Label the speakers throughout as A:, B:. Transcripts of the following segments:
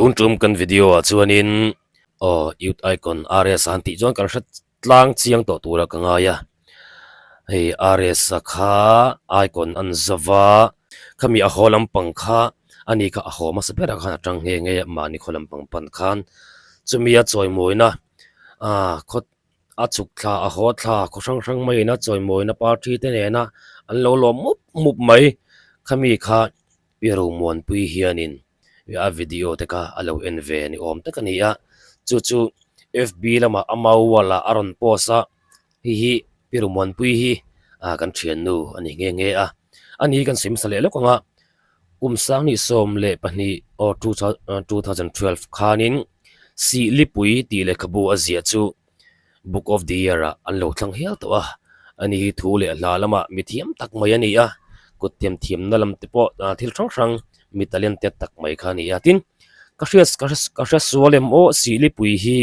A: Tun tum kan video ah chuanin aw youth icon RS a han tih chuan kan hre tlang chiang tawh turah ka ngai a, hei RS a kha icon an zova khami a haw lampang kha ani kha a haw hmasa berah khan a tang nghe nghe a mahni khaw lampang pan khan chumi a chawimawina ah khaw a chhuk thla a haw thla khaw hrang hrang maiin a chawimawina party te nena an lo lawm mup mup mai khami kha Pi Romuanpui hianin a video te kha a lo en ve ni awm tak a ni a, chu chu FB lamah a mau wall ah a rawn post a, hei hi Pi Romuanpui hi ah kan thiannu a ni nghe nghe a, ani hi kan sawi hmasa leh lawk ang a, kum sanghnih 12 aw 2012 khanin Sihlipui tih lehkhabu a ziah chu Book of the Year ah an lo thlang hial tawh a, ani hi thu leh hla lamah mi thiam tak mai a ni a, kut thiam thiamna lam te pawh thil hrang hrang mi talented tak mai kha a ni a, tin ka hriat ka hre sual em aw Sihlipui hi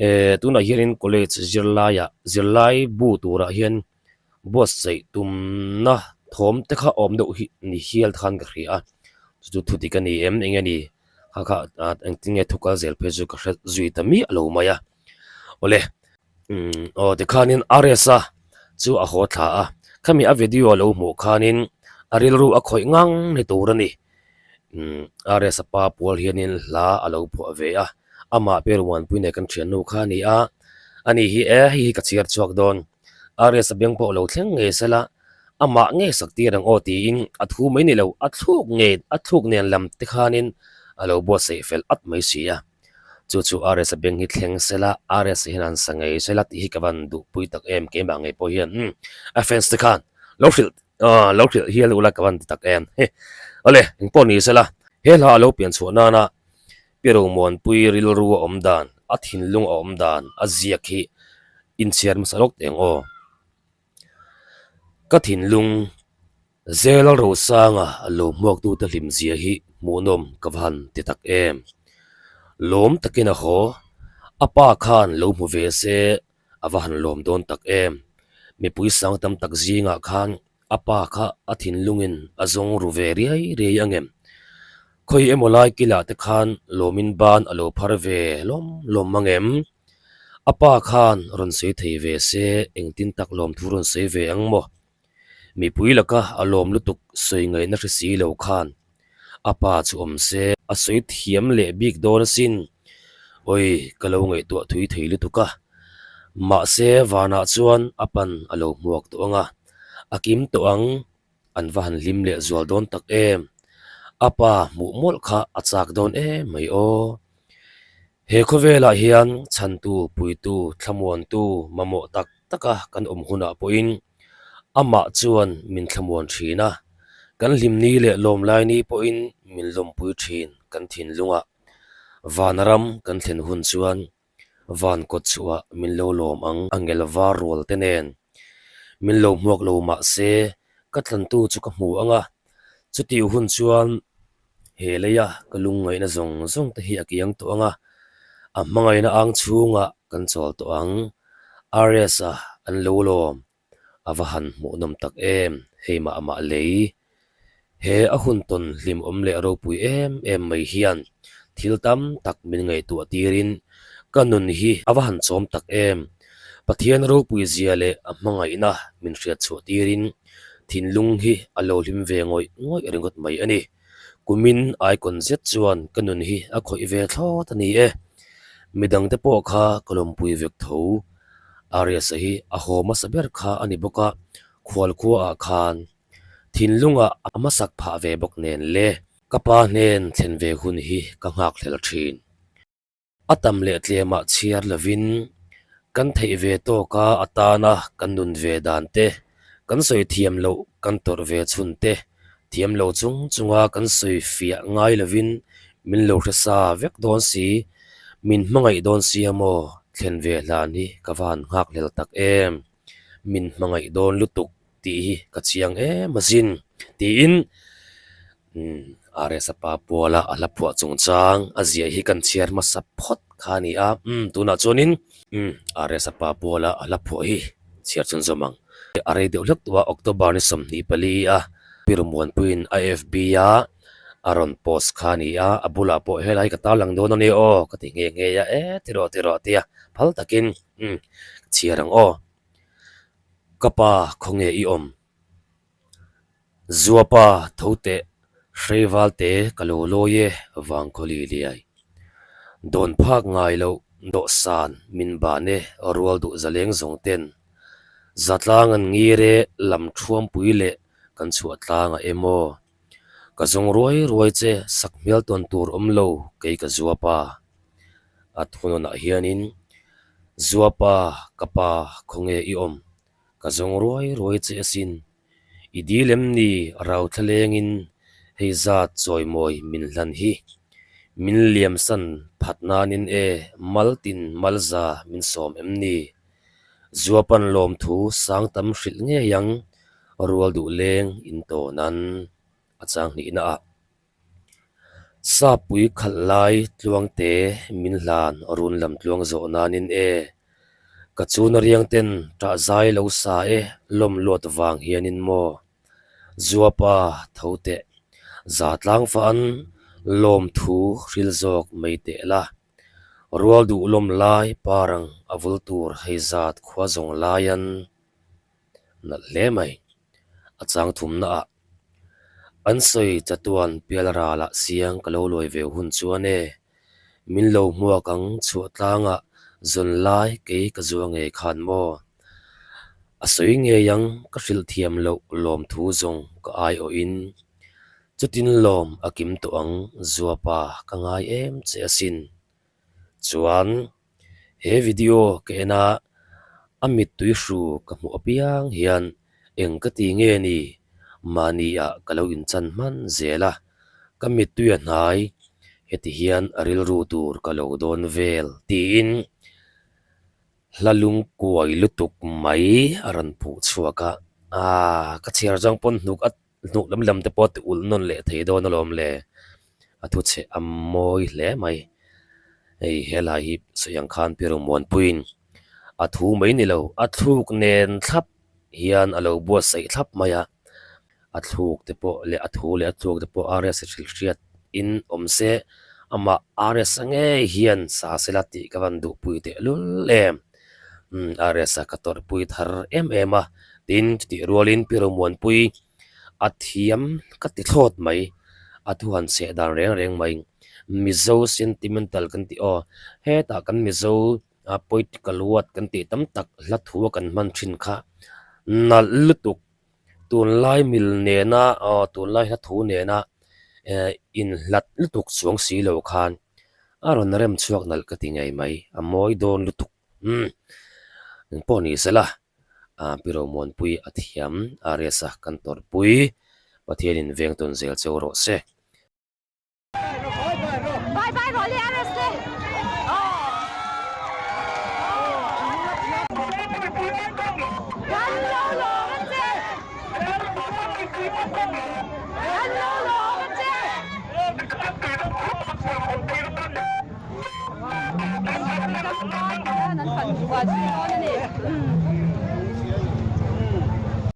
A: eh tunah hianin college zirlaiah zirlai bu turah hian buatsaih tumna thawm te kha awm deuh hi ni hial khan ka hria a, chu chu thu dik a ni em eng nge ni kha kha engtin nge thu kal zel phei chu ka hre zui ta miah lo mai a, awle umm aw tikhanin RS a chu a haw thla a, khami a video a lo hmuh khanin a rilru a khawih ngang ni tur a ni, umm RS a pa pual hianin hla a lo phuah ve a, amah Peruanpui nei kan thiannu kha a ni a, ani hi e hei hi ka chhiar chhuak dawn. RS a beng pawh lo thleng ngei sela, amah ngei sak tir ang aw tiin a thu mai ni lo, a thluk ngei, a thluk nen lam te khanin a lo buatsaih fel at mai si a. Chu chu RS a beng hi thleng sela, RS hian an sa ngei sela tih hi ka van duhpui tak em, keimah ngei pawh hian umm a fans te khan lo hrilh aw lo hrilh hial ula ka van ti tak em. He awle engpawh ni sela, he hla a lo pian chhuah nana Pi Romuanpui rilru a awm dan, a thinlung a awm dan a ziak hi inchhiar hmasa lawk teh ang aw. Ka thinlung zel Rosanga lo hmuaktute hlim zia hi hmuhnawm ka va han ti tak em. Lawm takin a haw, a pa khan lo hmu ve se a va han lawm dawn tak em. Mipui sang tam tak zingah khan A pa kha a thinlungin a zawng ru ve riai riai ang em? Khawi emaw lai kilah te khan lawmin ban a lo phar ve lawm lawm ang em? A pa khan rawn sawi thei ve se engtin tak lawmthu rawn sawi ve ang maw? Mipui laka a lawm lutuk sawi ngaihna hre si lo khan a pa chu awm se a sawi thiam leh bik dawn asin. Awi, ka lo ngaihtuah thui thei lutuk a. Mahse vanah chuan a pan a lo hmuak tawh ang a. A kim tawh ang, an va han hlim leh zual dawn tak em. A pa hmuh mawlh kha a chak dawn em mai aw. He khawvelah hian chhantu, puitu, thlamuantu mamawh tak taka kan awm hunah pawhin amah chuan min thlamuan thin a, kan hlimni leh lawmlaini pawhin min lawmpui thin kan thinlungah. Vanram kan thlen hun chuan Van kawt chhuah min lo lawm ang a ngel var rual te nen. Min lo hmuak lo mah se ka tlantu chu ka hmu ang a, chutih hun chuan he leia ka lungngaihna zawng zawng te hi a kiang tawh ang a, a hmangaihna ang chhungah kan chawl tawh ang. RS-a an lo lawm A va han hmuhnawm tak em, hei mah mah lei. He a hun tawn hlimawm leh ropui em em mai hian thil tam tak min ngaihtuah tirin ka nun hi a va han chawm tak em. Pathian ropui zia leh a hmangaihna min hriat chhuah tirin thinlung hi a lo hlim ve ngawih ngawih ringawt mai a ni. Kumin icon zet chuan ka nun hi a khawih ve thlawt a ni e. Midangte pawh kha ka lawmpui vek tho. Arias-a hi a haw hmasa ber kha a ni bawk a, khualkhuaah khan thinlungah a hmasak phah ve bawk nen le. Ka pa hnen thlen ve hun hi ka nghakhlel thin. A tam leh tlemah chhiar lovin kan theih ve tawka a tana kan nun ve dan te, kan sawi thiam loh kan tawrh ve chhun te, thiam lo chung chunga kan sawi fiah ngai lovin min lo hre sa vek dawn si, min hmangaih dawn sia maw thlen ve hlan hi ka va han nghakhlel tak em, min hmangaih dawn lutuk tih hi ka chiang em asin tiin RS a pa puala a hla phuah chungchang a ziah hi kan chhiar hmasa phawt kha a ni a, umm tunah chuanin umm RS a pa puala a hla phuah hi chhiar chhunzawm ang. A rei deuh hlek tawh a, October ni 24 a Pi Rumuanpuiin a FB a. A rawn post kha a ni a, a bulah pawh helai ka tarlang dawn a ni aw ka ti nghe nghe a, e ti rawh ti rawh a ti a, phal takin umm ka chhiar ang aw. Ka pa khawnge i awm? Zuapa tho teh Hreival te ka lo lawi e vangkhaw li liai. Dawn phak ngai loh dawhsan min ban e rual duh zaleng zawng ten. Zatlang an ngir e lam thuampui leh kan chhuah tlang a em aw. Ka zawng ruai ruai che sak hmel tawn tur awm lo kei ka zuapa. A thunawnah hianin Zuapa ka pa khawnge i awm? Ka zawng ruai ruai che asin. I dil em ni rau thlalengin hei zat chawimawi min hlan hi. Min liamsan phat nanin e maltin malza min sawm em ni? Zuapan lawmthu sang tam hrilh ngei ang rual duh leng in tawn an a chang hnihna ah. Sapui khalh lai tluangte min hlan run lam tluang zawh nanin e, ka chuna riang ten ṭah zai lo sa e lawm luat vang hianin maw? Zuapa tho teh, za tlang fah an lawmthu hril zawk mai teh la. Rual duh lawm lai parang a vul tur hei zat khua zawng lai an nalh hle mai. A chang thumna ah an sawi chatuan pial ralah siang ka lo lawi ve hun chuan e, min lo hmuak ang chhuah tlangah zawn lai kei ka zua ngei khan maw? A sawi ngei ang ka hrilh thiam loh lawmthu zawng ka aiawhin Chutin lawm a kim tawh ang Zuapa ka ngai em che asin. Chuan he video ka en a, a mittui hru ka hmuh apiang hian eng ka ti nge ni mahni ah ka lo inchan hman zel a, ka mittui a hnai heti hian a rilru tur ka lo dawn vel tiin hla lungkuai lutuk mai a rawn phuh chhuak a, aaa ka chhiar zawng pawn hnuk a Hnuk lam lam te pawh ti ulh nawn leh thei dawn alawm le, a thu chhe a mawi hle mai. Hei helai hi sawi ang khan Pi Romuanpuiin a thu mai ni lo, a thluk nen thlap hian a lo buatsaih thlap mai a, a thluk te pawh leh a thu leh a thluk te pawh RS hrilh hriat in awm se, amah RS a ngei hian sa sela tih ka van duhpui tehlul em. Umm RS a ka tawrhpui thar em em a, tin chutih rualin Pi Romuanpui a thiam ka ti thlawt mai, a thu han chheh dan reng reng mai, Mizo sentimental kan tih aw, hetah kan Mizo poetical word kan tih tam tak hla thu a kan hman thin kha nalh lutuk, tunlai mil nena aw tunlai hla thu nena eh inhlat lutuk chuang si lo khan a rawn rem chhuak nalh ka ti ngei mai, a mawi dawn lutuk. Umm engpawh ni sela ah Pi Romuanpui a thiam a resa kan tawrhpui Pathianin veng tawn zel cheu rawh se.
B: Bye bye rawh le RS le. Kan lo lawm a che. Kan lo lawm a che.